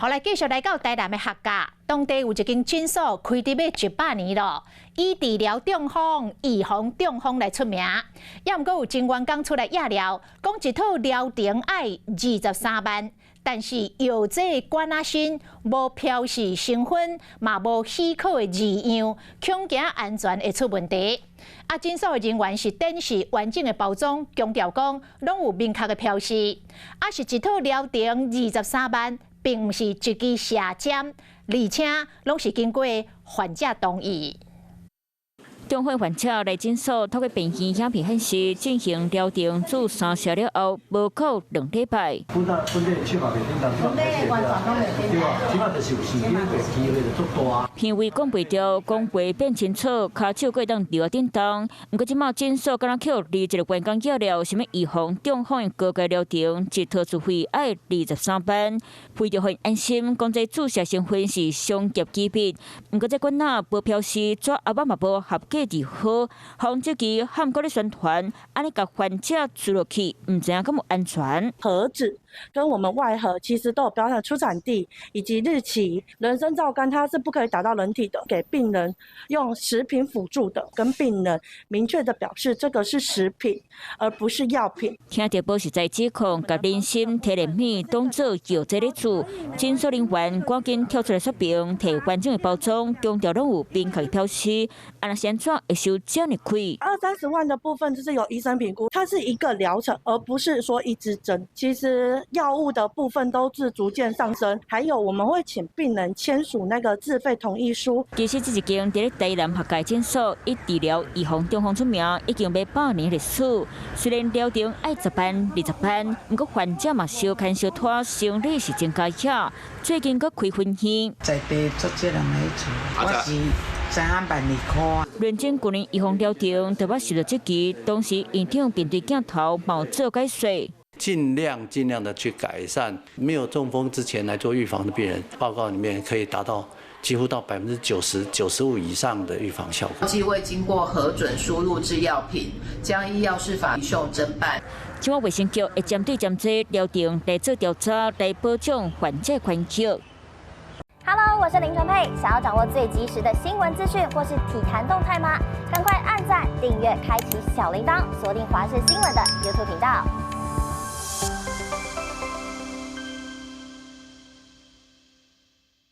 好來，繼續來到台南的學甲，當地有一間診所開佇欲100年咯，以治療中風、預防中風來出名。也毋過有前員工出來掖料，講一套療程愛23萬，但是藥劑管仔身無標示成分，嘛無許可的字樣，恐驚安全會出問題。啊，診所的人員是展示完整的包裝，強調講攏有明確的標示。啊，是一套療程二十三萬，並毋是一支射針，而且攏是經過患者同意。中風患者來診所，透過病院影片顯示，進行療程注三劑了後，無夠2禮拜。本來本來手嘛袂振動，對吧？這馬就是有神經的機會就足大。片尾講袂著，講話變清楚，跤手閣會當留振動。毋過這馬診所敢若予二一個員工掖料，啥物預防中風的高階療程，一套自費愛23萬，為著予𪜶安心，講這注射成分是商業機密。毋過這管仔無標示，紙盒仔嘛無合格字號，予這支還閣咧宣傳，按呢共患者注落去，毋知影敢有安全。盒子跟我們外盒其實都有標上出產地以及日期。人參皂苷它是不可以打到人體的，給病人用食品輔助的，跟病人明確的表示這個是食品，而不是藥品。聽著無實在指控，共人參提煉物當做藥劑咧注，診所人員趕緊跳出來說明，提完整的包裝，強調攏有明確的標示，啊若是按怎會收這麼貴？二三十萬的部分就是由醫生評估，它是一個療程，而不是說一支針。其實藥物的部分都是逐漸上升，還有我們會請病人簽署那個自費同意書。其實這一間佇咧台南學界診所，以治療預防中風出名，已經欲100年歷史。雖然療程愛10萬、20萬，毋過患者嘛相牽相拖，生理是增加遐。最近閣開分院，在地足濟人來做，我是知影12塊。認證舊年預防療程特別受到質疑，當時院長面對鏡頭，嘛做解說。盡量盡量的去改善，沒有中風之前來做預防的病人，報告裡面可以達到幾乎到90%、95以上的預防效果。既未經過核准輸入製藥品，將依藥事法移送偵辦。這馬衛生局會針對針這療程來做調查，來保障患者權益。 Hello，我是林純佩。想要掌握最及時的新聞資訊或是體壇動態嗎？趕快按讚、訂閱、開啟小鈴鐺，鎖定華視新聞的 YouTube 頻道。